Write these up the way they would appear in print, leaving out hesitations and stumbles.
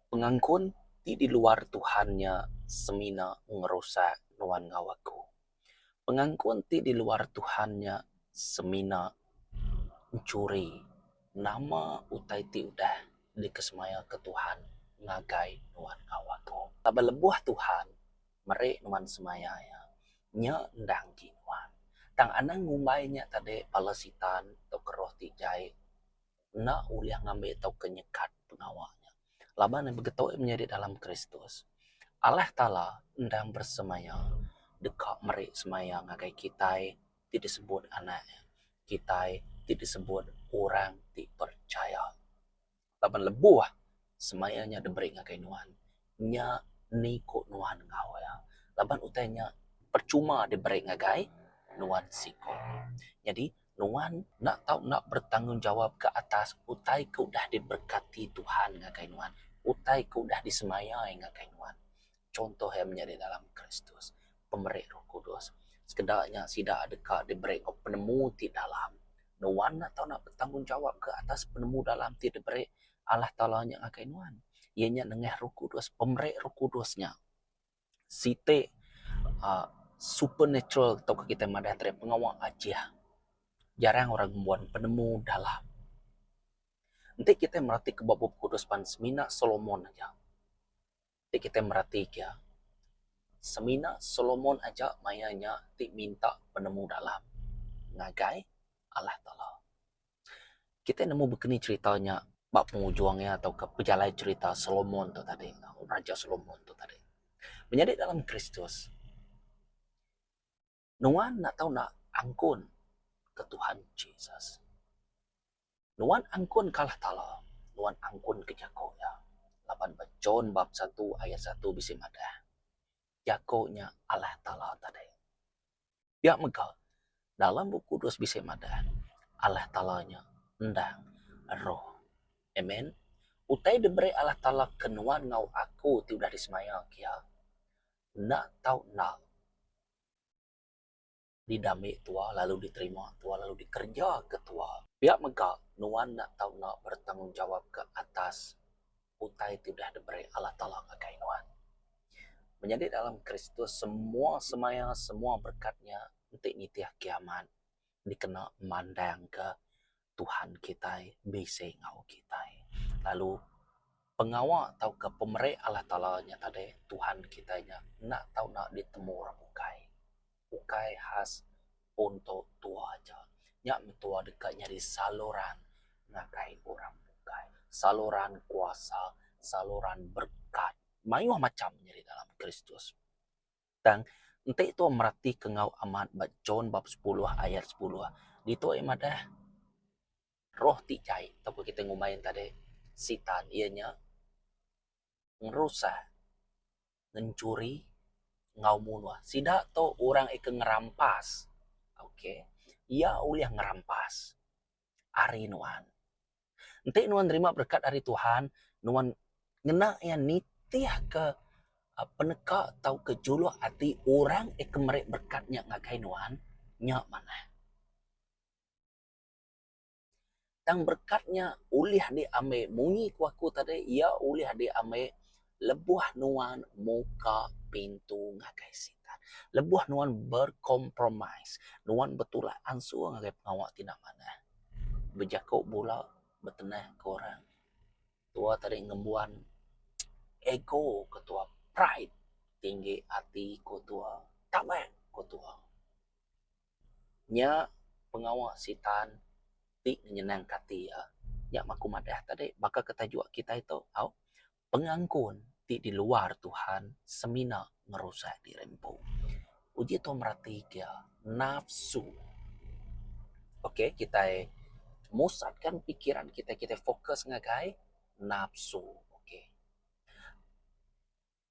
Pengangkun ti di luar Tuhan nya semina ngerusak nuan enggau aku. Pengangkun ti di luar Tuhan nya semina enchuri nama utai ti udah dikesemayaka Tuhan ngagai nuan enggau aku. Laban lebuh Tuhan meri nuan semaya iya, nya endang agi nuan. Tang anang ngumbai nya tadi bala sitan tauka roh ti jai. enda ulih ngambi tauka nyekat pengawa nya. Laban ne begetu menyadi dalam Kristus. Allah Taala endang besemaya deka meri semaya ngagai kitai ti disebut anak iya, kitai ti disebut orang ti percaya. Laban lebuh semaya nya diberi ngagai nuan, nya niku nuan enggau iya. Laban utai nya percuma diberi ngagai nuan siku. Nyadi Nuan enda tau enda betanggungjawab ke atas utai ke udah diberkati Tuhan ngagai nuan, utai ke udah disemaya Iya ngagai nuan. Chunto iya menyadi dalam Kristus, pemeri Roh Kudus. Sekeda nya sida deka diberi enggau penemu ti dalam. Nuan enda tau enda betanggungjawab ke atas penemu dalam ti diberi Allah Taala nya ngagai nuan. Iya nya nengah Roh Kudus, pemeri Roh Kudus nya. Siti uhh supernatural tauka kitai madah tadi pengawa ajih jarang orang ngembuan penemu dalam. Enti kitai merati ke ba bup kudus pan semina Solomon aja ti kitai merati ke semina Solomon aja maya nya ti minta penemu dalam ngagai Allah Taala. Kitai nemu bekeni cherita nya ba pengujung iya tauka pejalai cherita Solomon tu tadi, Raja Solomon tu tadi. Menyadi dalam Kristus, nuan enda tau enda angkun ke Tuhan Jesus. Nuan angkun ke Allah Taala, nuan angkun ke jaku iya. Laban ba John bab satu ayat satu bisi madah, jaku nya Allah Taala tadi. Pia mega, dalam Bup Kudus bisi madah, Allah Taala nya endang Roh. Amen. Utai diberi Allah Taala ke nuan enggau aku ti udah disemaya ke Iya, enda tau enda didambi tua lalu diterima tua lalu dikereja ke tua. Pia mega, nuan enda tau enda betanggungjawab ke atas utai ti udah diberi Allah Taala ngagai nuan. Menyadi dalam Kristus semua semaya semua berekat nya enti nitih kiamat dikena mandangka Tuhan kitai bisi enggau kitai. Lalu pengawa tauka pemeri Allah Taala nya tadi Tuhan kitai nya enda tau enda ditemu orang bukai. Ukai khas untuk tua aja. Nya meh tua deka nyadi saluran ngagai orang bukai. Saluran kuasa, saluran berkat. Mayuh macham nyadi dalam Kristus. Tang enti tua meratika enggau amat ba John bab sepuluh ayat sepuluh ditu iya madah roh ti jai tauka kitai ngumbai enta deh sitan iya nya ngerusak, ngenchuri enggau munuh. Sida tu orang ika ngerampas okay iya ulih ngerampas ari nuan. Enti nuan nerima berekat ari Tuhan, nuan ngena iya nitihka peneka tauka juluk ati orang ti ke meri berekat nya ngagai nuan, nya manah. Tang berekat nya ulih diambi munyi ku aku tadi iya ulih diambi lebuh nuan muka pintu ngagai sitan. Lebuh nuan berkompromis, nuan betulak ansur ngagai pengawa ti enda manah. Bejaku bula betenah ke orang. Tua tadi ngembuan ego ke tua pride tinggi ati ku tua tamak ku tua. Nya pengawa sitan ti ngenyenangka ati iya. Nya mah aku madah tadi baka ke tajuk kitai tu au pengangkun ti di luar Tuhan semina ngerusak diri empu. Uji tu merati ke nafsu. Okey kitai musatkan pikiran kitai kitai fokus ngagai nafsu. Okey.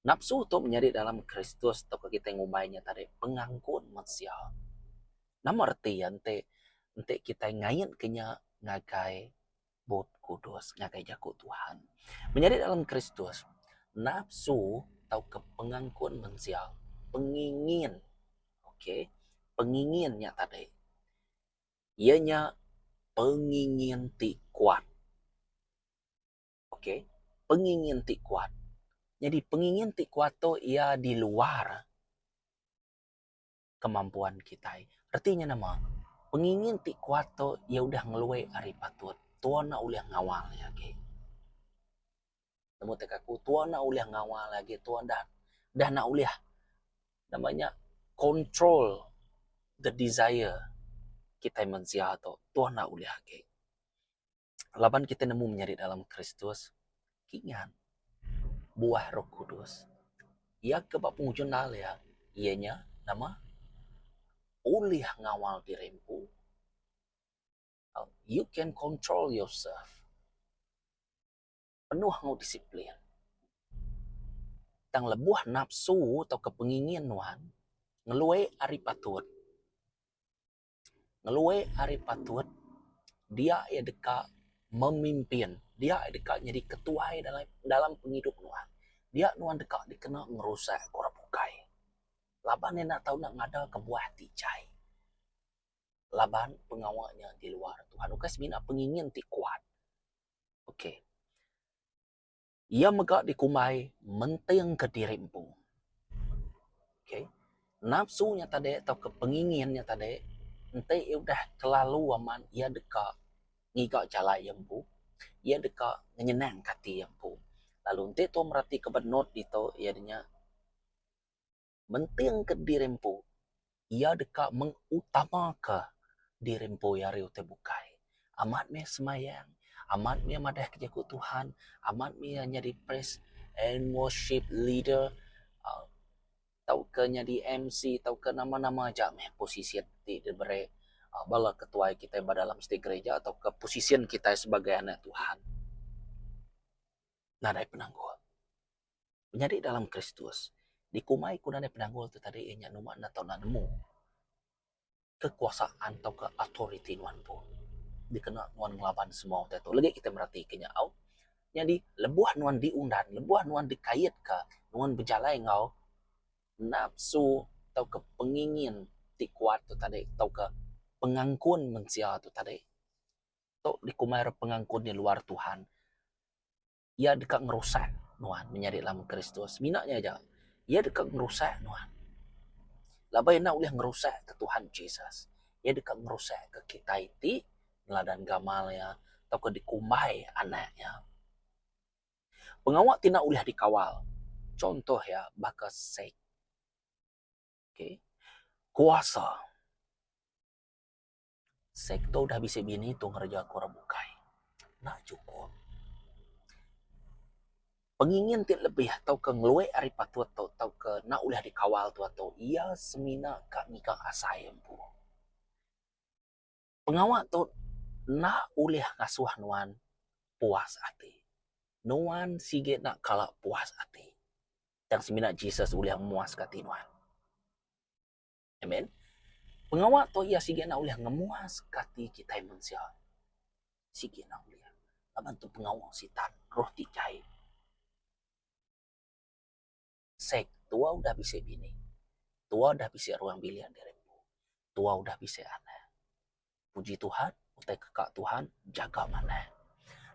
Nafsu tu menyadi dalam Kristus tauka kitai ngumbai nya tadi pengangkun mensia. Nama reti iya enti enti kitai ngait ke nya ngagai Bup Kudus ngagai jaku Tuhan. Menyadi dalam Kristus, nafsu tauka pengangkun mensia, pengingin okay pengingin nya tadi iya nya pengingin ti kuat. Okay. Pengingin ti kuat. Nyadi pengingin ti kuat tu iya di luar kemampuan kitai. Reti nya nama? Pengingin ti kuat tu iya udah ngelui ari patut. Tua enda ulih ngawal iya agi. Nemu tek aku, tua enda ulih ngawal agi, tua enda dah enda ulih nama nya control the desire kitai mensia tu. Tua enda ulih agi. Laban kitai nemu menyadi dalam Kristus, kingat buah Roh Kudus. Iya ke ba pengujung nal iya, iya nya nama? Ulih ngawal diri empu. You can control yourself. Penuh enggau disiplin. Tang lebuh nafsu tauka pengingin nuan ngelui ari patut, Ngelui ari patut dia iya deka memimpin, dia iya deka nyadi ketuai dalam dalam pengidup nuan. Dia nuan deka dikena ngerusak orang bukai laban iya enda tau enda ngada ke buah ti jai. Laban pengawa nya di luar Tuhan ukai semina pengingin ti kuat. Okay. Iya mega dikumbai mentingka diri empu. Okay. Nafsu nya tadi tauka pengingin nya tadi enti iya udah kelalu amat iya deka ngiga jalai iya empu, iya deka ngenyenangka ati iya empu. Lalu enti tuan meratika ba note ditu iya nya mentingka diri empu, iya deka mengutamaka diri empu iya ari utai bukai. Amat meh semayang, amat meh madahka jaku Tuhan, amat meh iya nyadi praise and worship leader uhh tauka nyadi MC tauka nama-nama aja meh posisyen ti diberi bala ketuai kitai ba dalam siti gereja tauka posisyen kitai sebagai anak Tuhan. Nadai penanggul. Menyadi dalam Kristus, dikumbai ku nadai penanggul ti tadi iya nya numa enda tau enda nemu kekuasaan tauka authority nuan empu dikena nuan ngelaban semua utai tu. Legi kitai meratika nya au. Nyadi lebuh nuan diundan, lebuh nuan dikaitka nuan bejalai enggau nafsu tauka pengingin ti kuat tu tadi tauka pengangkun mensia tu tadi. Tu dikumbai re pengangkun di luar Tuhan. Iya deka ngerusak nuan menyadi dalam Kristus. Mina nya aja. Iya deka ngerusak nuan. Laban iya enda ulih ngerusak ke Tuhan Jesus. Iya deka ngerusak ke kitai ti neladan gamal iya tauka dikumbai anak iya. Pengawa ti enda ulih dikawal. Contoh iya baka seks. Okay. Kuasa. Sek tu udah bisi bini tu ngereja ke orang bukai. Enda chukup. Pengingin ti lebih tauka ngelui ari patut tu tauka enda ulih dikawal tu atu iya semina ka ngiga asai empu. Pengawa tu enda ulih ngasuh nuan puas ati. Nuan sigi enda kala puas ati. Tang semina Jesus ulih ngemuaska ati nuan. Amen. Pengawa tu iya sigi enda ulih ngemuaska ati kitai mensia. Sigi enda ulih. Laban tu pengawa sitan, roh ti jai. Sek, tua udah bisi bini. Tua udah bisi ruang bilik diri empu. Tua udah bisi anak. Puji Tuhan, utai ke ka Tuhan jaga manah.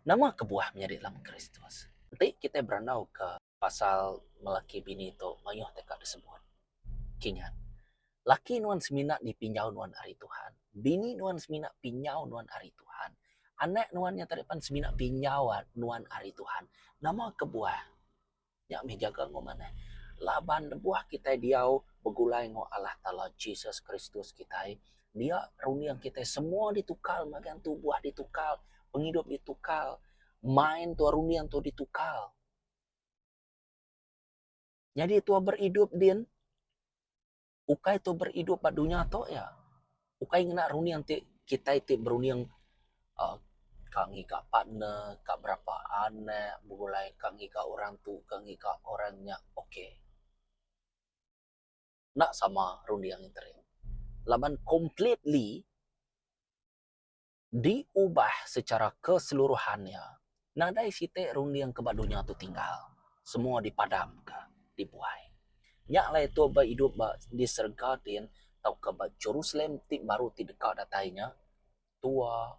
Nama kebuah menyadi dalam Kristus? Enti kitai berandau ke Pasal melaki bini tu mayuh deka disebut. Kingat, laki nuan semina dipinjau nuan ari Tuhan. Bini nuan semina pinjau nuan ari Tuhan. Anak nuan nya tadi pan semina pinjau nuan ari Tuhan. Nama kebuah? Nya mih jaga enggau manah. Laban lebuh kitai diau begulai enggau Allah Taala Jesus Kristus kitai, dia runding kitai semua ditukar magang tubuh ditukar, pengidup ditukar, mind tu runding tu ditukar. Nyadi tua beridup din ukai tua beridup ba dunya tu iya. Ukai ngena runding ti kitai ti berunding uhh ka ngiga partner, ka berapa anak begulai, ka ngiga orang tu, ka ngiga orang nya ok. Enda sama runding enteri. Laban completely diubah secara keseluruhan iya, nadai siti runding ke ba dunya tu tinggal. Semua dipadamka, dibuai. Nya alai tu ba idup ba di serega din tauka ba Jerusalem ti baru ti deka datai nya, tua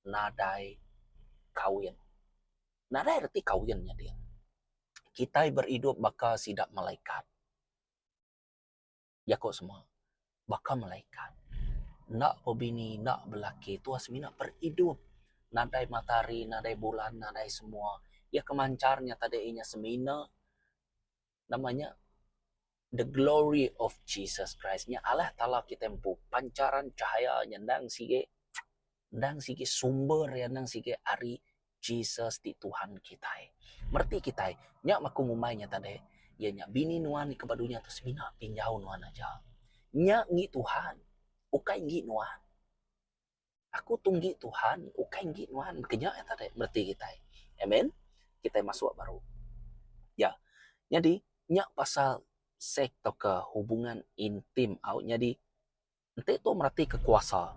nadai kawin. Nadai reti kawin nya din. Kitai beridup baka sida malaikat. Jaku semua baka malaikat. Enda bebini, enda belaki tuah semina beridup nadai matahari, nadai bulan, nadai semua. Iya ke manchar nya tadi inya semina nama nya the glory of Jesus Christ. Nya Allah Taala kitai empu pancaran cahaya nya endang sigi endang sigi sumber iya endang sigi ari Jesus ti Tuhan kitai. Mereti kitai nya meh aku ngumbai nya tadi iya nya bini nuan ke ba dunya tu semina pinjau nuan aja. Nya enggi Tuhan ukai enggi nuan. Aku tu enggi Tuhan ukai enggi nuan ke nya tadi mereti kitai. Amen. Kitai masuk baru. Ya. Nyadi nya pasal seks tauka hubungan intim au nyadi enti tu mereti ke kuasa.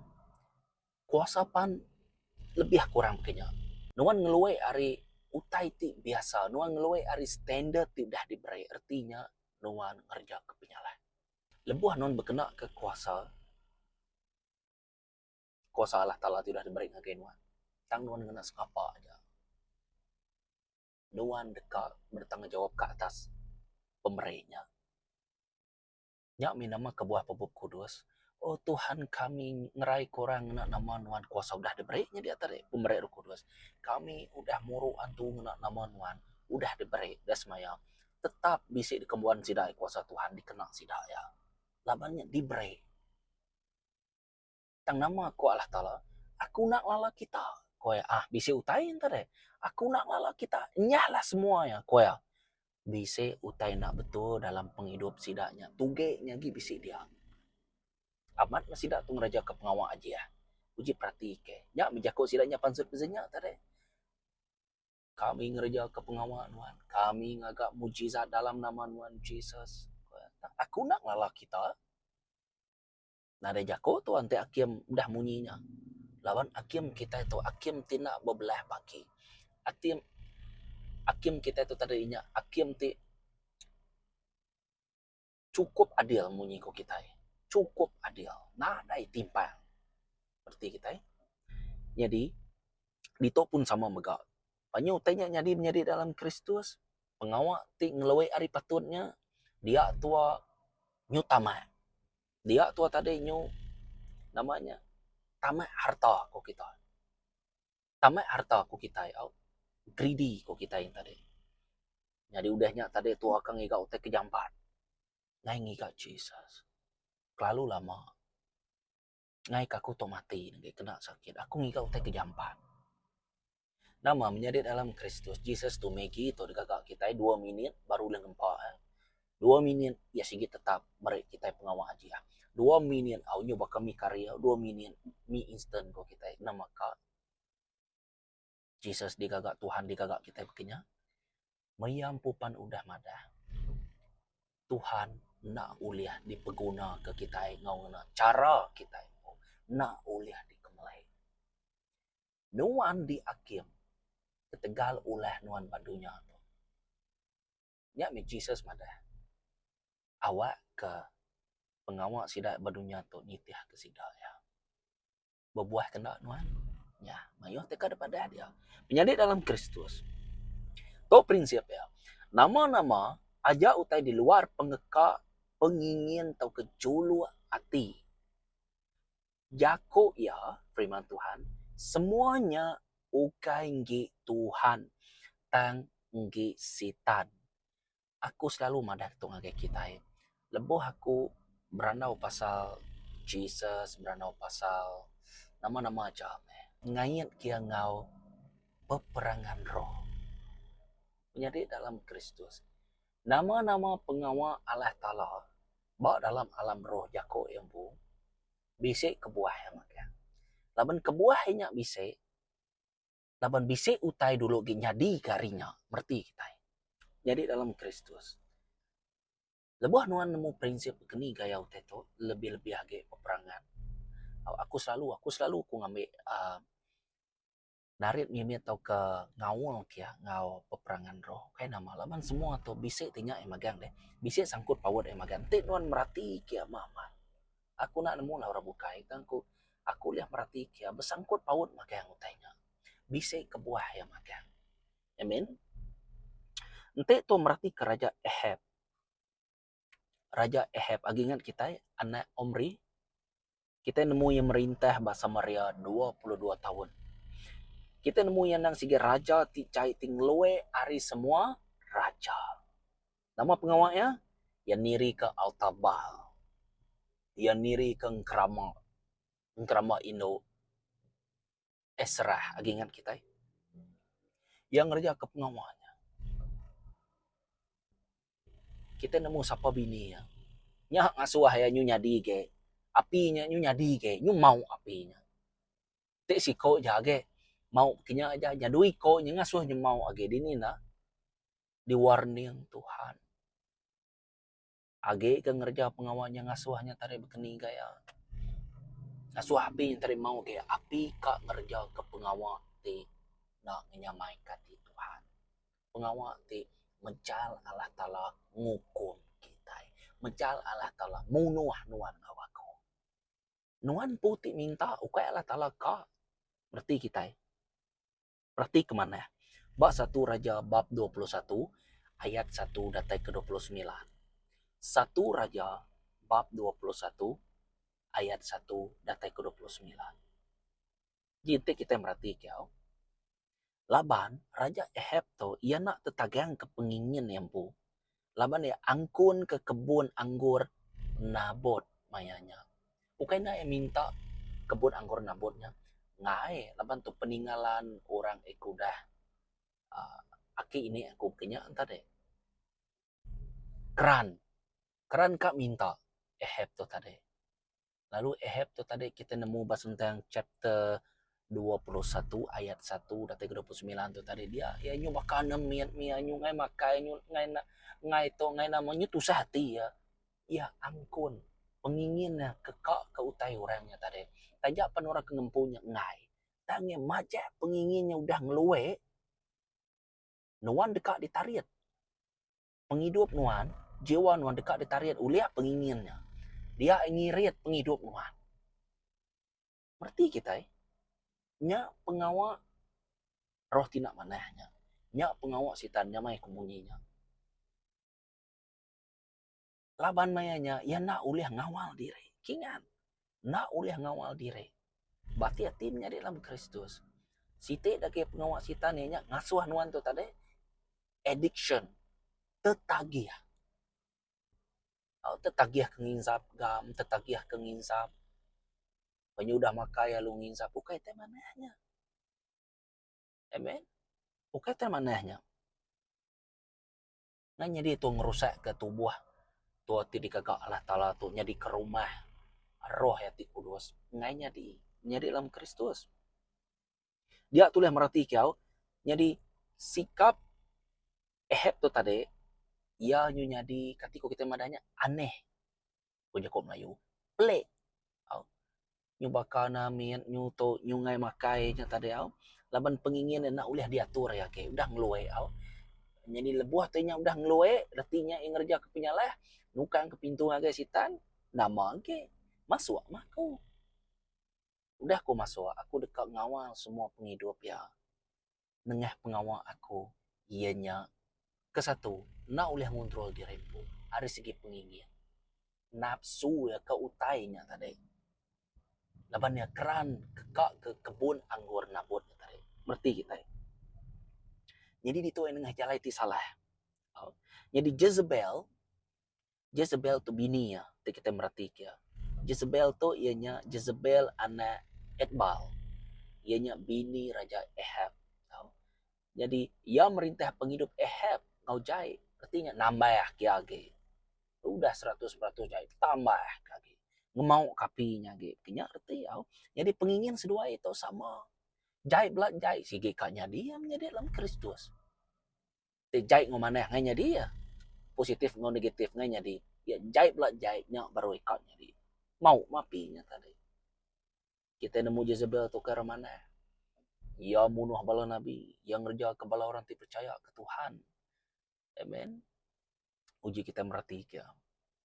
Kuasa pan lebih kurang ke nya. Nuan ngelui ari utai ti biasa, nuan ngelui ari standard ti udah diberi reti nya nuan ngereja ke penyalah. Lebuh nuan bekena ke kuasa kuasa Allah Taala ti udah diberi ngagai nuan. Tang nuan ngena sengapa aja. Nuan deka betanggungjawab ka atas pemeri nya. Nya mih nama kebuah ba Bup Kudus, Oh Tuhan kami ngerai ke orang ngena nama nuan kuasa udah diberi nya dia tadi pemeri Roh Kudus. Kami udah muru antu ngena nama nuan udah diberi da semaya tetap bisi dikembuan sida kuasa Tuhan dikena sida iya. Laban nya diberi. Tang nama ku Allah Taala, Aku enda ngelala kita, ku iya. Ah, bisi utai enta deh. Aku enda ngelala kita. Nyahlah semua iya, ku iya. Bisi utai enda betul dalam pengidup sida nya. Tuge nya agi bisi dia. Amat meh sida tu ngerejaka pengawa ajih. Uji peratika. Nya meh jaku sida nya pansut pasal nya tadi. Kami ngerejaka pengawa nuan. Kami ngaga mujizat dalam nama nuan Jesus. Aku enda ngelala kita. Nadai jaku tu enti akim udah munyi nya. Laban akim kitai tu akim ti enda bebelah bagi. Atim akim kitai tu tadi nya akim ti chukup adil munyi ku kitai. Chukup adil nadai timpang reti kitai. Nyadi ditu pun sama mega. Panyu utai nya nyadi menyadi dalam Kristus pengawa ti ngelui ari patut nya dia tua nyutama. Dia tua tadi nyu nama nya tamak harta ku kita. Tamak harta ku kitai au greedy ku kitai tadi. Nyadi udah nya tadi tua akan ngiga utai ke jampat. Ngai ngiga Jesus. Kelalu lama. Ngai ka aku tu mati nenggi kena sakit. Aku ngiga utai ke jampat. Nama menyadi dalam Kristus Jesus tu Maggi tu digaga kitai dua minit baru ulih ngempa eh. Dua minit iya sigi tetap meri kitai pengawa ajih. Dua minit au nyu baka mi kari au dua minit mi instant ko kitai nama ka Jesus digaga Tuhan digaga kitai baka nya. Maya empu pan udah madah Tuhan enda ulih dipegunaka kitai enggau ngena chara kitai empu enda ulih dikemelai. Nuan diakim ketegal ulah nuan ba dunya tu. Nya meh Jesus madah, Awakka pengawa sida ba dunya tu nitihka sida iya. Bebuah ke enda nuan? Nya, mayuh ti ka dipadah dia. Menyadi dalam Kristus. Tu prinsip iya. Nama-nama aja utai di luar pengeka, pengingin tauka juluk ati. Jaku iya, firman Tuhan, semua nya ukai enggi Tuhan, tang enggi Sitan. Aku selalu madah tu ngagai kitai, lebuh aku berandau pasal Jesus, berandau pasal nama-nama aja meh, ngait ke iya enggau peperangan roh. Menyadi dalam Kristus, nama-nama pengawa Allah Taala ba dalam alam roh jaku iya empu, bisi kebuah iya magang. Laban kebuah iya nya bisi, laban bisi utai dulu agi nyadi ke ari nya mereti kitai. Nyadi dalam Kristus, lebuh nuan nemu prinsip keni gaya utai tu lebih-lebih agi peperangan. Aku selalu aku selalu ku ngambi uhh narit mimit tauka ngaul ke iya enggau peperangan roh. Kai nama laban semua tu bisi ti nya iya magang deh. Bisi sangkut paut iya magang. Enti nuan merati ke iya mah mah. Aku enda nemu lah orang bukai tang ku aku ulih merati ke iya besangkut paut magang utai nya. Bisi kebuah iya magang. Amen. Enti tu meratika Raja Ahab. Raja Ahab agi ingat kitai anak Omri. Kitai nemu iya merintah ba Samaria 22 taun. Kitai nemu iya endang sigi raja ti jai ti ngelui ari semua raja. Nama pengawa iya? Iya nirika altar Baal. Iya nirika engkerama, engkerama indu Esrah agi ingat kitai. Iya ngerejaka pengawa nya. Kitai nemu sapa bini iya. Nya ngasuh iya nyu nyadi ge api nya nyu nyadi ge nyu mau api nya. Ti siko ja age mau kinya aja nyadi iko nya ngasuh nya mau age dini enda diwarning Tuhan. Agi ke ngereja pengawa nya ngasuh nya tadi bekeni gaya. Ngasuh api nya tadi mau agi api ka ngereja ke pengawa ti enda ngenyamai ke ati Tuhan. Pengawa ti mejal Allah Taala ngukum kitai. Mejal Allah Taala munuh nuan enggau aku. Nuan empu ti minta ukai Allah Taala ka reti kitai. Perati ke manah. Ba Satu Raja bab 21 ayat satu datai ke 29. Satu Raja bab 21 ayat satu datai ke 29. Ji enti kitai merati ke au. Laban Raja Ahab tu iya enda tetagang ke pengingin iya empu. Laban iya angkun ke kebun anggur Nabot maya nya. Ukai enda iya minta kebun anggur Nabot nya ngaai laban tu peninggalan orang ik udah aaa aki ini aku ke nya enta deh. Keran. Keran ka minta Ahab tu tadi. Lalu Ahab tu tadi kita nemu ba sentang chapter 21 ayat 1 datai ke 29 tu tadi dia iya nyu baka ne mit mia nyu ngai makai nyu ngai ngai tu ngai nama nyu tusah ati iya. Iya angkun pengingin ne ke ka ke utai orang nya tadi. Taja pan orang ke ngempu nya enggai tang iya majak pengingin nya udah ngelui nuan deka ditarit. Pengidup nuan, jiwa nuan deka ditarit ulih pengingin nya. Dia ngirit pengidup nuan. Mereti kitai, nya pengawa roh ti enda manah nya. Nya pengawa sitan nyamai ku munyi nya. Laban maya nya iya enda ulih ngawal diri. Kingat, enda ulih ngawal diri. Ba ati ati menyadi dalam Kristus. Siti da agi pengawa sitan iya nya ngasuh nuan tu tadi addiction, tetagih. Au tetagih ke nginsap gam, tetagih ke nginsap. Penyudah makai lalu nginsap ukai tai manah nya. Amen. Ukai tai manah nya. Ngan nyadi tu ngerusakka tubuh tua ti digaga Allah Taala tu nyadika rumah roh iya ti kudus enggai nyadi nyadi dalam Kristus. Dia tulih mereti kiau nyadi sikap Ahab tu tadi iya nyu nyadi kati ku kitai madah nya aneh ku jaku Melayu pelik. Nyu baka ne mit nyu tu nyu ngai makai nya tadi au laban pengingin enda ulih diatur iya agi udah ngelui au. Nyadi lebuh ti nya udah ngelui reti nya iya ngereja ke penyalah nukang ke pintu ngagai sitan nama agi masuk mah aku. Udah ku masuk aku deka ngawal semua pengidup iya nengah pengawa aku iya nya kesatu enda ulih ngontrol diri empu ari segi pengingin. Nafsu iya ke utai nya tadi laban iya keran ka ke kebun anggur nabut nya tadi mereti kitai. Nyadi ditu iya nengah jalai ti salah. Nyadi Jezebel, Jezebel tu bini iya ti kitai mereti ke iya. Jezebel tu iya nya Jezebel anak Etbal iya nya bini Raja Ahab. Nyadi iya merintah pengidup Ahab enggau jai reti nya nambah ke agi. Udah 100% jai tambah ke agi. Ngemau ke api nya agi. Nya reti au. Nyadi pengingin seduai tu sama. Jai bela jai sigi ka nyadi iya menyadi dalam Kristus. Ti jai enggau manah ngai nyadi iya. Positif enggau negatif ngai nyadi. Iya jai bela jai nya baru ika nyadi. Mau meh api nya tadi. Kitai nemu Jezebel tu ke orang manah. Iya munuh bala nabi. Iya ngereja ke bala orang ti percaya ke Tuhan. Amen. Uji kitai mereti ke.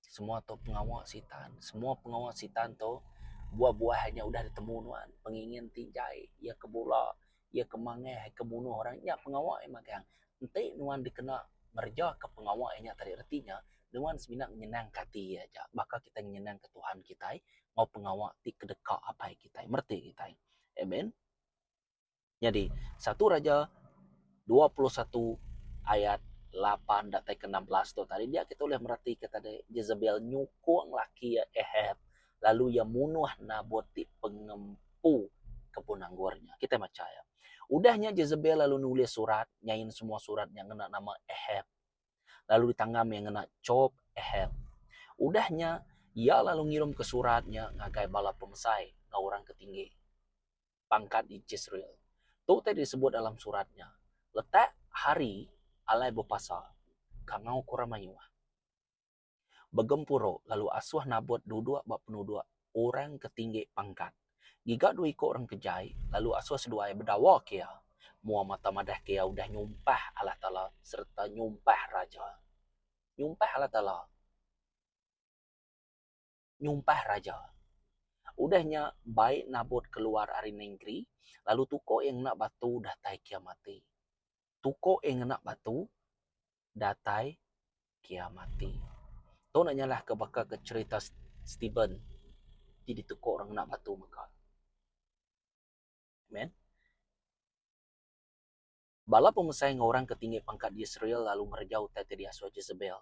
Semua tu pengawa sitan. Semua pengawa sitan tu buah-buah nya udah ditemu nuan. Pengingin ti jai, iya ke bula. Iya ke mangah, iya ke munuh orang, nya pengawa iya magang. Enti nuan dikena ngerejaka pengawa iya nya tadi reti nya, nuan semina ngenyenangka ati iya aja baka kitai ngenyenangka Tuhan kitai enggau pengawa ti kedeka apai kitai. Mereti kitai. Amen. Nyadi, satu Raja 21 ayat 8 datai ke 16 tu tadi dia kita ulih meratika tadi Jezebel nyukung laki iya Ahab lalu iya munuh Nabot ti pengempu kebun anggur nya. Kitai macha iya. Udah nya Jezebel lalu nulis surat nyain semua surat nya ngena nama Ahab lalu ditanggam iya ngena chop Ahab. Udah nya iya lalu ngirumka surat nya ngagai bala pemesai enggau orang ke tinggi. pangkat di Jesreel. Tu utai disebut dalam surat nya, Letak hari alai bepasa kangau ke orang mayuh. Begempuru lalu asuh Nabot duduk ba penuduk orang ke tinggi pangkat. Giga dua iku orang ke jai lalu asuh seduai bedawa ke iya. Mua mata madah ke iya udah nyumpah Allah Taala sereta nyumpah raja. Nyumpah Allah Taala. nyumpah raja. Udah nya, bai Nabot keluar ari nengeri, lalu tuko iya ngena batu datai kia mati. Tuko iya ngena batu datai kia mati. Tu enda nyalahka baka ke cherita Stephen ti dituko orang ngena batu mega. Amen. Bala pemesai enggau orang ke tinggi pangkat Yesreel lalu ngereja utai ti diasuh Jesebel.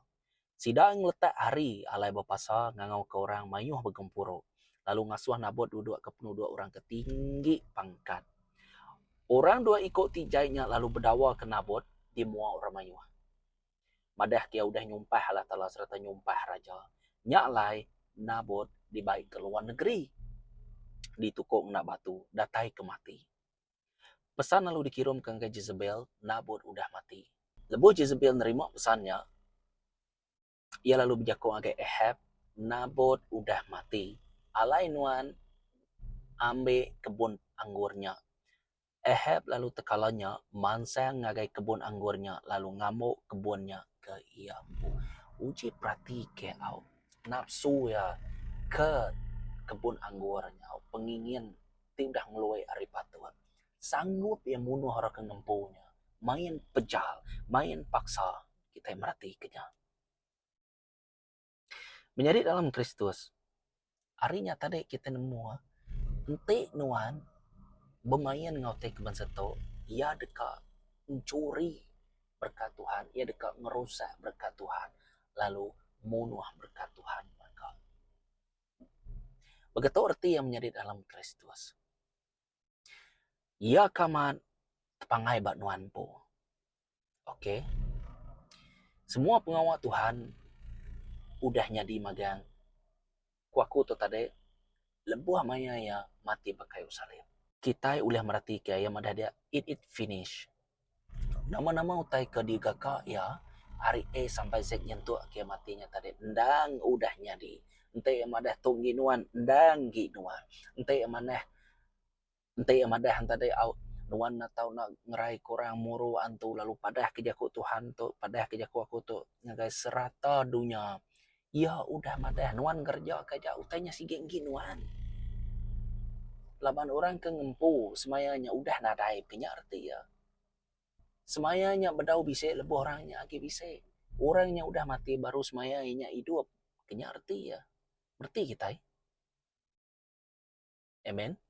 Sida ngeletak hari alai bepasa ngangauka orang mayuh begempuru, lalu ngasuh Nabot duduk ke penuduk orang ke tinggi pangkat. Orang dua iku ti jai nya lalu bedawaka Nabot di mua orang mayuh, madahka iya udah nyumpah Allah Taala sereta nyumpah raja. Nya alai, Nabot dibai ke luar negeri, ditukuk ngena batu datai ke mati. Pesan lalu dikirumka ngagai Jezebel, Nabot udah mati. Lebuh Jezebel nerima pesan nya, iya lalu bejaku ngagai Ahab, Nabot udah mati. Alai nuan ambi kebun anggur nya. Ahab lalu tekala nya mansang ngagai kebun anggur nya lalu ngambu kebun nya ke iya empu. Uji peratika au nafsu iya ke kebun anggur nya, pengingin ti udah ngeluai ari patut. Sanggup iya munuh orang ke ngempu nya. Main pejal, main paksa kitai meratika nya. Menyadi dalam Kristus, ari nya tadi kitai nemu enti nuan bemain enggau ti ke bansa tu, iya deka enchuri berekat Tuhan, iya deka ngerusak berekat Tuhan lalu munuh berekat Tuhan mega. Begitu reti iya menyadi dalam Kristus. Iya ke amat tepangai ba nuan empu. Ok. Semua pengawa Tuhan udah nyadi magang ku aku tu tadi lebuh maya iya mati ba kayu salib. Kitai ulih meratika iya madah dia it it finish. Nama-nama utai ke digaga iya ari A sampai Z nyentuk ke iya mati nya tadi endang udah nyadi. Enti iya madah tu enggi nuan endang enggi nuan. Enti iya manah enti iya madah tadi au nuan enda tau enda ngerai ke orang muru antu lalu padah ke jaku Tuhan tu padah ke jaku aku tu ngagai serata dunya. Iya udah madah nuan ngereja ke aja utai nya sigi enggi nuan. Laban orang ke ngempu semaya nya udah nadai ke nya reti iya. Semaya nya bedau bisi lebuh orang nya agi bisi. Orang nya udah mati baru semaya iya nya idup ke nya reti iya. Reti kitai. Amen.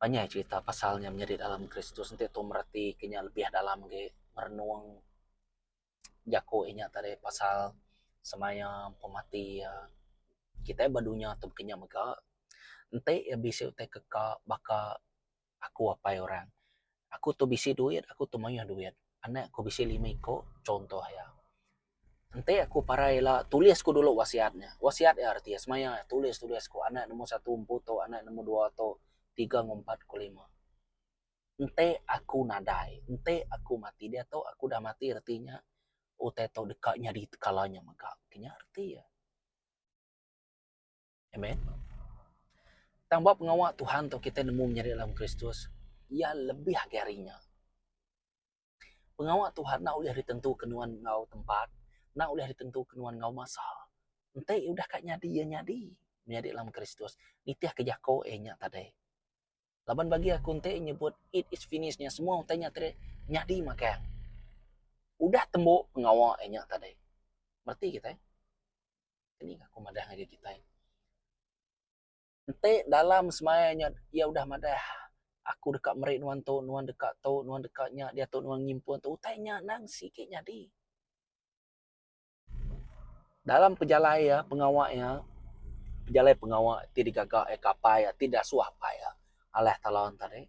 Panjai cherita pasal nya menyadi dalam Kristus enti tu mereti ke nya lebih dalam agi merenung jaku inya tadi pasal semaya pemati iya. Kitai ba dunya tu baka nya mega enti iya bisi utai ke ka baka aku apai orang. Aku tu bisi duit aku tu mayuh duit anak ku bisi lima iko chuntoh iya. Enti aku parai ila tulis ku dulu wasiat nya. Wasiat iya reti iya semaya tulis tulis ku anak nombor satu empu tu anak nombor dua tu tiga enggau empat ku lima. Enti aku nadai enti aku mati diatu aku dah mati reti nya utai tu deka nyadi tekala nya mega. Nya reti iya. Amen. Tang ba pengawa Tuhan tu kitai nemu menyadi dalam Kristus iya lebih agi ari nya. Pengawa Tuhan enda ulih ditentuka nuan enggau tempat, enda ulih ditentuka nuan enggau masa. Enti udah ka nyadi, iya nyadi. Menyadi dalam Kristus. Nitihka jaku iya nya tadi. Laban bagi aku enti nyebut it is finished nya semua utai nya tadi nyadi magang. Udah tembu pengawa iya nya tadi. Mereti kitai? Keni aku madah ngagai kitai. Enti dalam semaya nya iya udah madah aku deka meri nuan tu, nuan deka tu, nuan deka nya diatu nuan nyimpun tu utai nya endang sigi nyadi. Dalam pejalai iya pengawa iya pejalai pengawa ti digaga iya ke apai iya ti diasuh apai iya Allah Taala tadi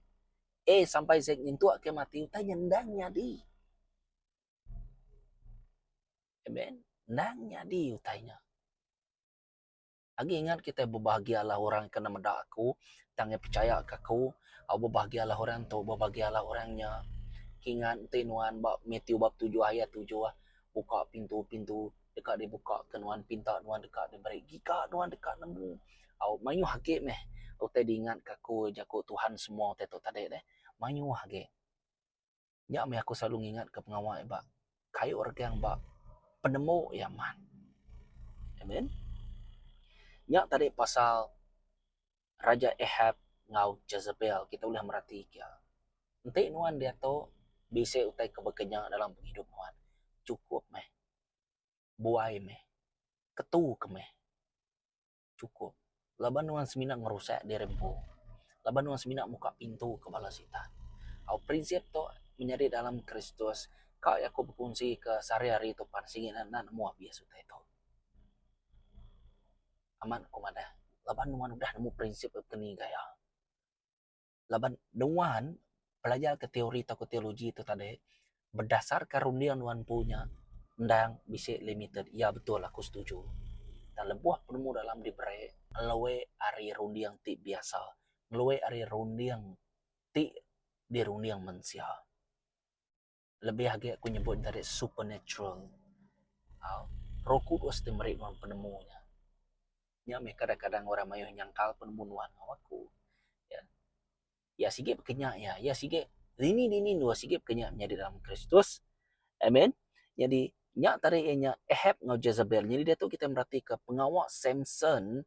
A sampai Z nyentuk ke mati utai nya endang nyadi. Amen. Endang nyadi utai nya. Agi ingat kitai bebahagialah orang ke enda meda aku tang iya pechaya ke aku au bebahagialah orang tu bebahagialah orang nya. Kingat enti nuan ba Matthew bab tujuh ayat tujuh buka pintu-pintu deka dibuka ke nuan pinta nuan deka diberi giga nuan deka nemu au mayuh agi meh utai diingat ke aku jaku Tuhan semua utai tu tadi deh mayuh agi. Nya meh aku selalu ngingat ke pengawa iya ba kayu regang ba penemu iya amat. Amen. Nya tadi pasal Raja Ahab enggau Jezebel kita ulih merati ke. Enti nuan diatu bisi utai ke baka nya dalam pengidup nuan chukup meh. Buai meh. Ketu ke meh. Chukup. Laban nuan semina ngerusak diri empu. Laban nuan semina muka pintu ke bala sitan. Au prinsip tu menyadi dalam Kristus ka iya ku bekunsi ke sehari-hari tu pan sigi ne enda nemu abis utai tu. Amat ku madah laban nuan udah nemu prinsip ke ni gaya. Laban nuan belajar ke teori tauka teologi tu tadi berdasarka runding nuan empu nya endang bisi limited. Ya betul aku setuju. Tang lebuh penemu dalam diberi ngelui ari runding ti biasa, ngelui ari runding ti dirunding mensia. Lebih agi aku nyebut ne tadi supernatural au roh kudus ti meri nuan penemu nya. Nya meh kadang kadang orang mayuh nyangkal penemu nuan enggau aku. Ya. Ya sigi baka nya iya. Ya sigi dini dini endur sigi baka nya nyadi dalam Kristus. Amen. Nyadi nya tadi iya nya Ahab enggau Jezebel. Nyadi diatu kitai meratika pengawa Samson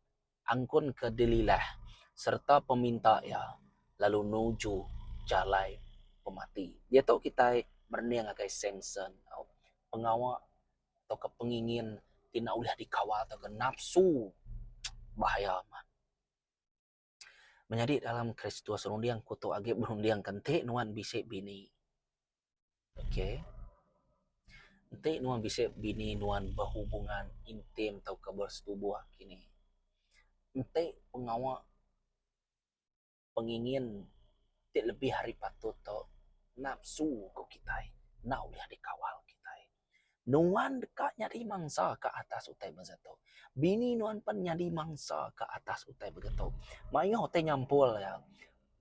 angkun ke Delilah sereta peminta iya lalu nuju jalai pemati. Diatu kitai merening ngagai Samson au pengawa tauka pengingin ti enda ulih dikawal tauka nafsu bahaya amat. Menyadi dalam Kristus runding ku tu agi berunding ke enti nuan bisi bini. Ok. Enti nuan bisi bini nuan berhubungan intim tauka bersetubuh kini. Enti pengawa pengingin ti lebih ari patut tu nafsu ku kitai enda ulih dikawal kitai. Nuan deka nyadi mangsa ke atas utai baka tu. Bini nuan pen nyadi mangsa ke atas utai baka tu. Mayuh utai nyampul iya.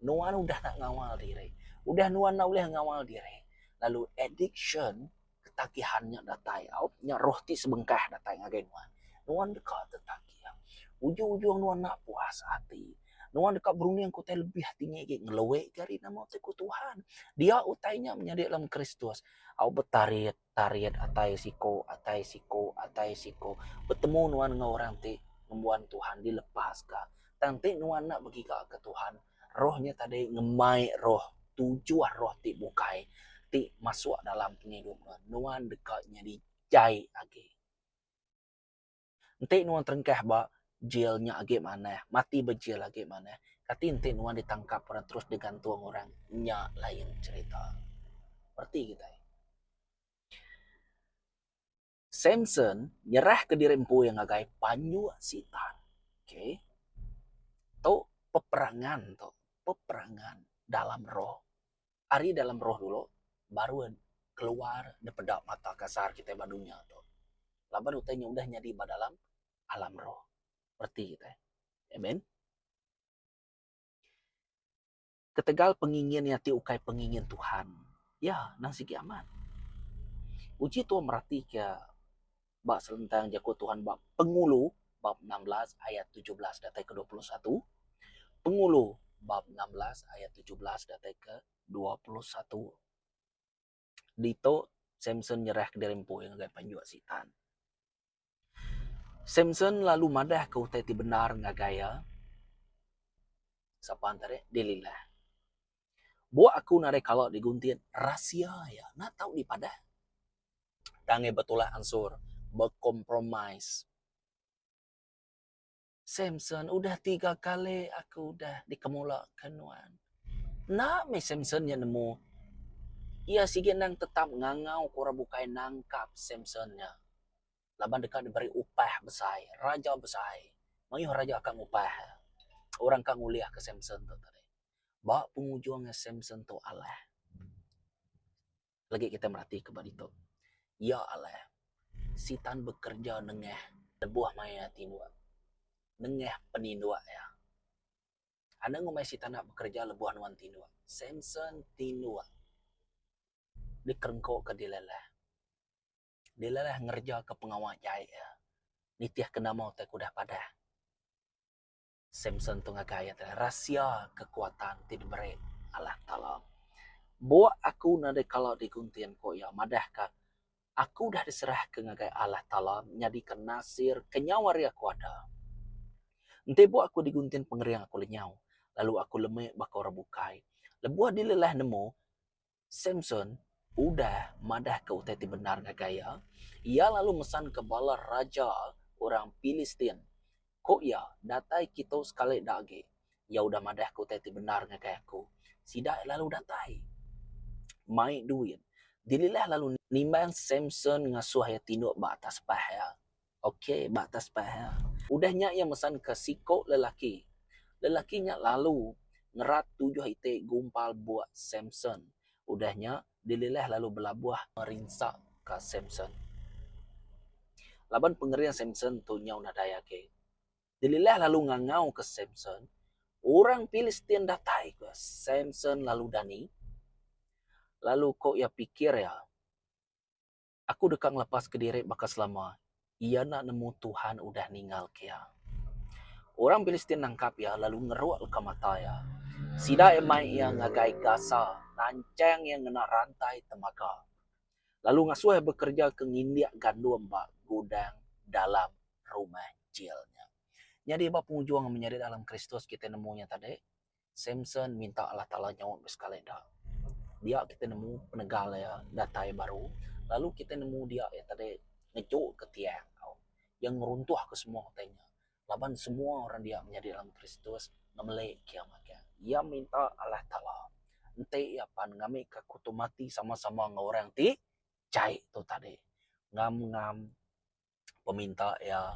Nuan udah enda ngawal diri. Udah nuan enda ulih ngawal diri lalu addiction ketagihan nya datai au nya roh ti sebengkah datai ngagai nuan. Nuan deka tetagih. Ujung-ujung nuan enda puas ati. Nuan deka berunding ke utai lebih tinggi agi ngelui ke ari nama utai ku Tuhan. Dia utai nya menyadi dalam Kristus au betarit tarit atai siko atai siko atai siko betemu nuan enggau orang ti ngembuan Tuhan dilepaska. Tang enti nuan enda begiga ke Tuhan, roh nya tadi ngemai roh tujuh roh ti bukai ti masuk dalam pengidup nuan. Nuan deka nyadi jai agi. Enti nuan terengkah ba jail nya agi manah, mati ba jail agi manah. Kati enti nuan ditangkap orang terus digantung orang, nya lain cherita. Reti kitai. Samson nyerahka diri empu iya ngagai panjuk Sitan. Okay. Tu peperangan tu, peperangan dalam roh. Ari dalam roh dulu baru keluar dipeda mata kasar kitai ba dunya tu. Laban utai nya udah nyadi ba dalam alam roh. Reti kitai. Amen. Ketegal pengingin iya ti ukai pengingin Tuhan, iya endang sigi amat. Uji tuan meratika ba selentang jaku Tuhan ba Pengulu bab 16 ayat 17 datai ke 21. Pengulu bab 16 ayat 17 datai ke 21. Ditu Samson nyerahka diri empu iya ngagai panjuk Sitan. Samson lalu madahka utai ti bendar ngagai iya. Sapa entara iya? Delilah. Buk aku nadai kala diguntin rahsia iya enda tau dipadah. Tang iya betulak ansur bekompromis. Samson udah tiga kali aku udah dikemulaka nuan. Enda meh Samson nya nemu iya sigi endang tetap ngangau ke orang bukai nangkap Samson nya laban deka diberi upah besai, raja besai. Mayuh raja ka ngupah orang ka ngulihka Samson tu tadi. Ba pengujung iya Samson tu alah. Lagi kitai meratika ba ditu. Iya alai Sitan bekereja nengah lebuh maya tinduk nengah peninduk iya. Anang ngumbai Sitan enda bekereja lebuh nuan tinduk. Samson tinduk dikerengkuka dilelah. Dilelah ngerejaka pengawa jai iya nitihka nama utai ke udah padah. Samson tu ngagai iya tadi rahsia kekuatan ti diberi Allah Taala. Buk aku nadai kala diguntin ku iya madahka aku udah diserahka ngagai Allah Taala nyadika Nasir kenyau ari aku ada. Enti buk aku diguntin pengering aku lenyau lalu aku lemi baka orang bukai. Lebuh dilelah nemu Samson udah madahka utai ti bendar ngagai iya, iya lalu mesanka bala raja orang Pilistin. Ku iya, Datai kitu sekali da agi. Iya udah madahka utai ti bendar ngagai aku. Sida lalu datai mai duit. Delilah lalu nimbang Samson ngasuh iya tinduk ba atas pah iya. Ok, ba atas pah iya. Udah nya iya mesanka siku lelaki. Lelaki nya lalu ngerat tujuh iti gumpal buk Samson. Udah nya, Delilah lalu belabuh merinsaka Samson. Laban pengering Samson tu nyau nadai agi. Delilah lalu ngangauka Samson, Orang Pilistin datai! ku iya. Samson lalu dani. Lalu ku iya pikir iya, Aku deka ngelepaska diri baka selama. Iya enda nemu Tuhan udah ninggalka iya. Orang Pilistin nangkap iya lalu ngeruk leka mata iya. Sida iya mai iya ngagai Gasa, nanchang iya ngena rantai temaga, lalu ngasuh iya bekereja ke ngindik gandum ba gudang dalam rumah jil nya. Nyadi ba pengujung menyadi dalam Kristus kitai nemu nya tadi, Samson minta Allah Taala nyaut besekali da. Dia kitai nemu penegal iya datai baru lalu kitai nemu dia iya tadi ngeju ke tiang tau. Iya ngeruntuh ke semua utai nya laban semua orang dia menyadi dalam Kristus ngemeli ke iya magang. Iya minta Allah Taala enti iya pan ngambika aku tu mati sama-sama enggau orang ti jai tu tadi. Ngam-ngam. Peminta iya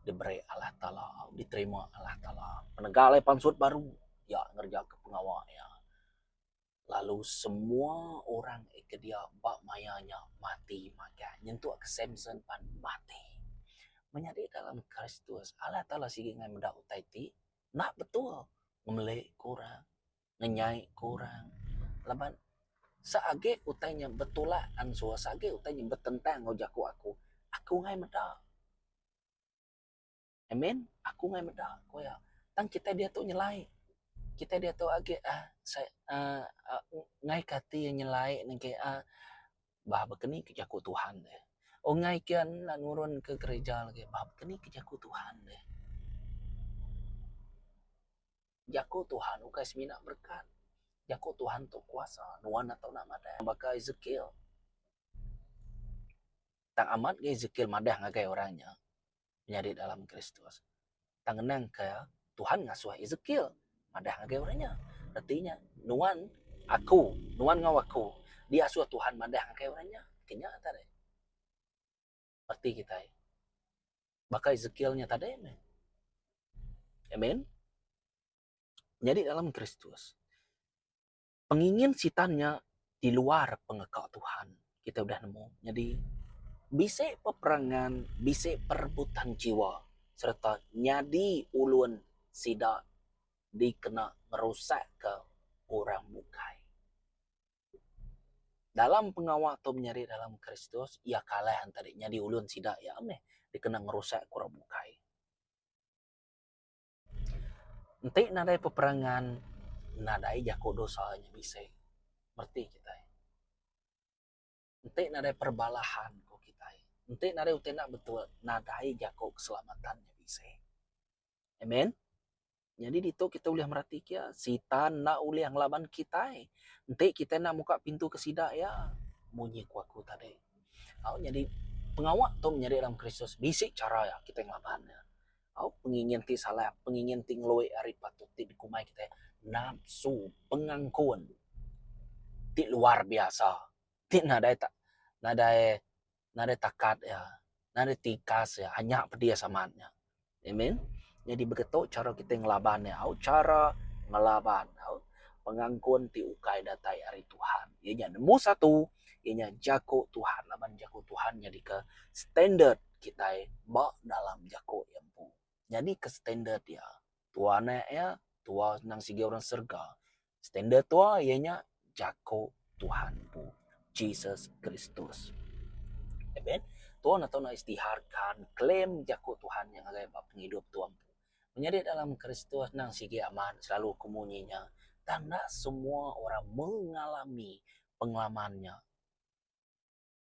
diberi Allah Taala, diterima Allah Taala. Penega alai pansut baru iya ngereja ke pengawa iya. Lalu semua orang ke dia ba maya nya mati magang nyentuk ke Samson pan mati. Menyadi dalam Kristus Allah Taala sigi ngai meda utai ti enda betul ngemeli ke orang. Ngenyai ke orang laban seagi utai nya betulak ansur seagi utai nya betentang enggau jaku aku, aku enggai meda. Amen. Aku enggai meda ku iya. Tang kitai diatu nyelai. Kitai diatu agi uhh enggai ke ati nyelai nengke uhh bah baka ni ke jaku Tuhan deh. Enggai ke enda nurun ke gereja lagi bah baka ni ke jaku Tuhan deh. Jaku Tuhan ukai semina berekat. Jaku Tuhan tu kuasa. Nuan enda tau nak madah baka Ezekiel. Tang amat ga Ezekiel madah ngagai orang nya menyadi dalam Kristus. Tang ngenang ke Tuhan ngasuh Ezekiel madah ngagai orang nya. Reti nya nuan aku, nuan enggau aku diasuh Tuhan madah ngagai orang nya. Ke nya tadi. Reti kitai. Baka Ezekiel nya tadi meh. Amen. Nyadi dalam Kristus, pengingin sitan nya di luar pengeka Tuhan. Kita udah nemu. Nyadi bisi peperangan, bisi perebutan jiwa sereta nyadi ulun sida dikena ngerusakka orang bukai. Dalam pengawa tu menyadi dalam Kristus, iya kalah enti nyadi ulun sida iya meh dikena ngerusak ke orang bukai. Enti nadai peperangan, nadai jaku dosa nya bisi. Mereti kitai. Enti nadai perbalahan ku kitai, enti nadai utai enda betul, nadai jaku keselamatan nya bisi. Amen. Nyadi ditu kita ulih merati kia, Sitan enda ulih ngelaban kitai enti kitai enda muka pintu ke sida iya munyi ku aku tadi. Au nyadi pengawa tu menyadi dalam Kristus bisi chara iya kitai ngelaban iya. Au pengingin ti salah, pengingin ti ngelui ari patut ti dikumbai kitai nafsu pengangkun ti luar biasa ti nadai nadai nadai takat iya, nadai tikas iya, anya pedis amat nya. Amen. Nyadi begitu chara kitai ngelaban iya, au chara ngelaban au pengangkun ti ukai datai ari Tuhan. Iya nya nemu satu, iya nya jaku Tuhan laban jaku Tuhan nyadika standard kitai ba dalam jaku iya empu. Nyadika standard iya. Tua anak iya, tua senang sigi orang serega. Standard tua iya nya jaku Tuhan empu, Jesus Kristus. Amen. Tua enda tau nak istiharkan claim jaku Tuhan nya ngagai ba pengidup tua empu. Menyadi dalam Kristus endang sigi amat selalu ku munyi nya tang enda semua orang mengalami pengalaman nya.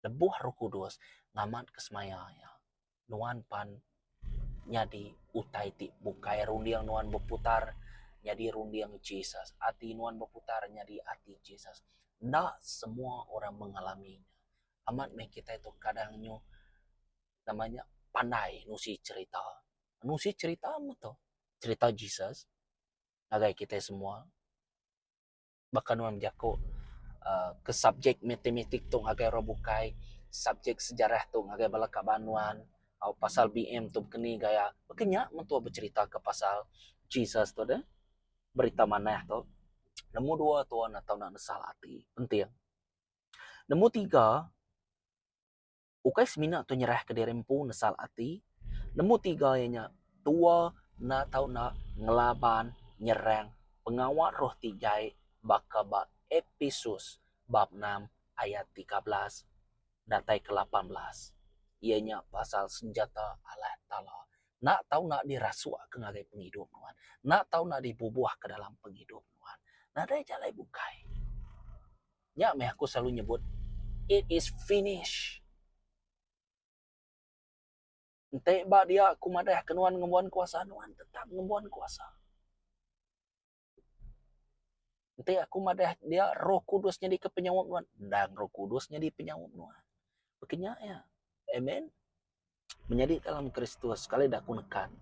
Lebuh Roh Kudus ngamatka semaya iya, nuan pan nyadi utai ti bukai runding nuan beputar nyadi runding Jesus. Ati nuan beputar nyadi ati Jesus. Enda semua orang mengalami nya. Amat meh kitai tu kadang nyu nama nya pandai nusi cherita. Nusi cherita meh tu. Cherita Jesus ngagai kitai semua. Baka nuan bejaku uhh ke subjek matematik tu ngagai orang bukai, subjek sejarah tu ngagai bala kaban nuan au pasal BM tu baka ni gaya. Baka nya meh tuah becherita ke pasal Jesus tu deh. Berita manah tu. Nombor dua tuan atau nak nesal ati penting. Nombor tiga. Ukai semina tu nyerahka diri empu nesal ati, nemu tiga iya nya tua enda tau enda ngelaban nyerang pengawa roh ti jai baka ba Epesus bab enam ayat 13 datai ke 18 iya nya pasal senjata Allah Taala enda tau enda dirasukka ngagai pengidup nuan, enda tau enda dibubuhka dalam pengidup nuan. Nadai jalai bukai. Nya meh aku selalu nyebut it is finish. Enti ba dia aku madah ke nuan ngembuan kuasa, nuan tetap ngembuan kuasa. Enti aku madah dia Roh Kudus nyadi ke penyaup nuan, endang Roh Kudus nyadi penyaup nuan. Baka nya iya. Amen. Menyadi dalam Kristus sekali da aku nekan.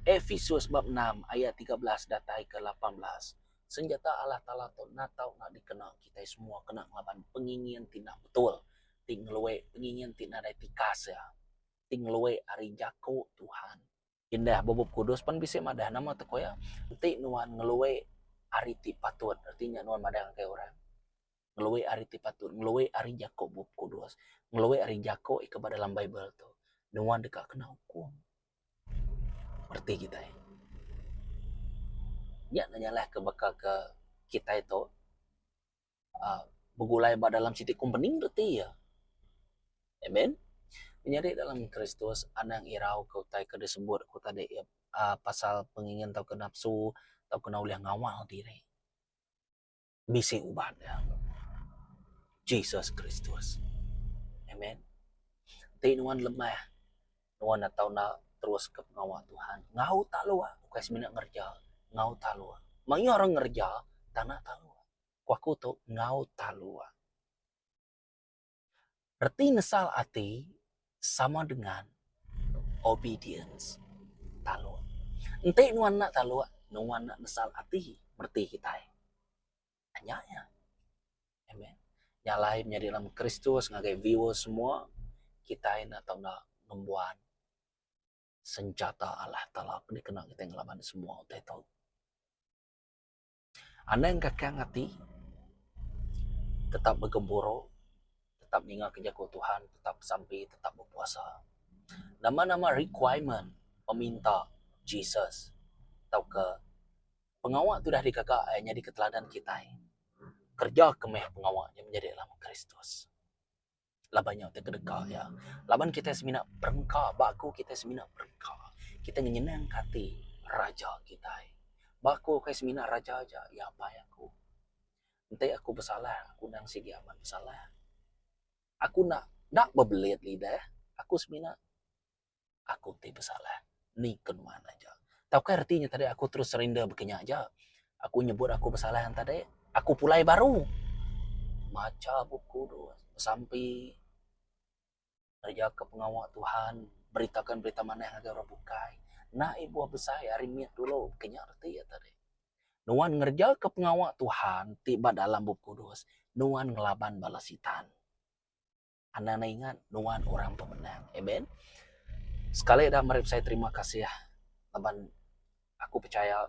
Efesus bab 6 ayat 13 datai ke 18. Senjata Allah Taala tu enda tau enda dikena kitai semua kena ngelaban pengingin ti enda betul, ti ngelui pengingin ti nadai tikas iya, ti ngelui ari jaku Tuhan. Indah ba Bup Kudus pan bisi madah nama te ku iya, enti nuan ngelui ari ti patut reti nya nuan madah ngagai orang. Ngelui ari ti patut, ngelui ari jaku Bup Kudus, ngelui ari jaku ke ba dalam Bible tu, nuan deka kena ukum. Reti kitai. Nya ne nyalah ke baka ke kitai tu uhh begulai ba dalam siti kompeni reti iya. Amen. Menyadi dalam Kristus anang irau ke utai ke disebut ku tadi uhh pasal pengingin tauka nafsu tauka enda ulih ngawal diri. Bisi ubat iya. Jesus Kristus. Amen. Enti nuan lemah, nuan enda tau enda terus ke pengawa Tuhan. Enggau taluk, ukai semina ngereja, enggau taluk. Mayuh orang ngereja tang enda taluk. Ku aku tu enggau taluk. Reti nesal ati sama dengan obedience, taluk. Enti nuan enda taluk, nuan enda nesal ati mereti kitai. Nya iya. Amen. Nya alai menyadi dalam Kristus ngagai viewers semua, kitai enda tau enda ngembuan senjata Allah Taala dikena kitai ngelaban semua utai tu. Anang kakang ati tetap begempuru, tetap ninga ke jaku Tuhan, tetap besampi, tetap bepuasa. Nama-nama requirement peminta Jesus tauka pengawa ti udah digaga iya nyadi ke teladan kitai, kereja ke meh pengawa nya menyadi dalam Kristus. Laban nya utai ke deka iya. Laban kitai semina perengka, ba aku kitai semina perengka. Kitai ngenyenangka ati raja kitai. Ba aku ukai semina raja aja, iya apai aku. Enti aku besalah, aku endang sigi amat besalah. Aku enda enda bebelit lidah, aku semina aku ti besalah. Ni ke nuan aja. Tauka reti nya tadi aku terus surrender baka nya aja. Aku nyebut aku besalah nya tadi, aku pulai baru macha Bup Kudus, besampi, ngerejaka pengawa Tuhan, beritakan berita manah ngagai orang bukai. Enda ibuh besai ari mit dulu baka nya reti iya tadi. Nuan ngerejaka pengawa Tuhan ti ba dalam Bup Kudus, nuan ngelaban bala sitan. Anang enda ingat nuan orang pemenang. Amen. Sekali da meri besai terima kasih laban aku pechaya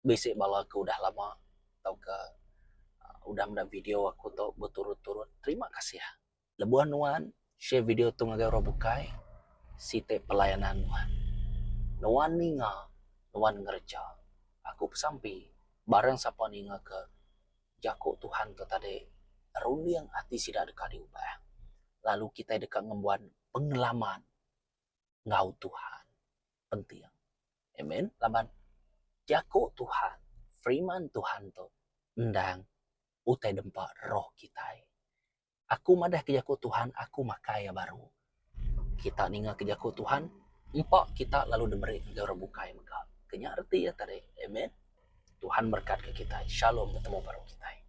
bisi bala ke udah lama tauka udah meda video aku tu beturut-turut. Terima kasih. Lebuh nuan share video tu ngagai orang bukai siti pelayanan nuan. Nuan ninga, nuan ngereja. Aku besampi barang sapa ninga ke jaku Tuhan tu tadi runding ati sida deka diubah lalu kitai deka ngembuan pengalaman enggau Tuhan penting. Amen. Laban jaku Tuhan, firman Tuhan tu endang utai dempa roh kitai. Aku madah ke jaku Tuhan aku makai iya baru. Kita ninga ke jaku Tuhan empa kita lalu diberi ngagai orang bukai mega. Ke nya reti iya tadi. Amen. Tuhan merekatka kitai. Shalom betemu baru kitai.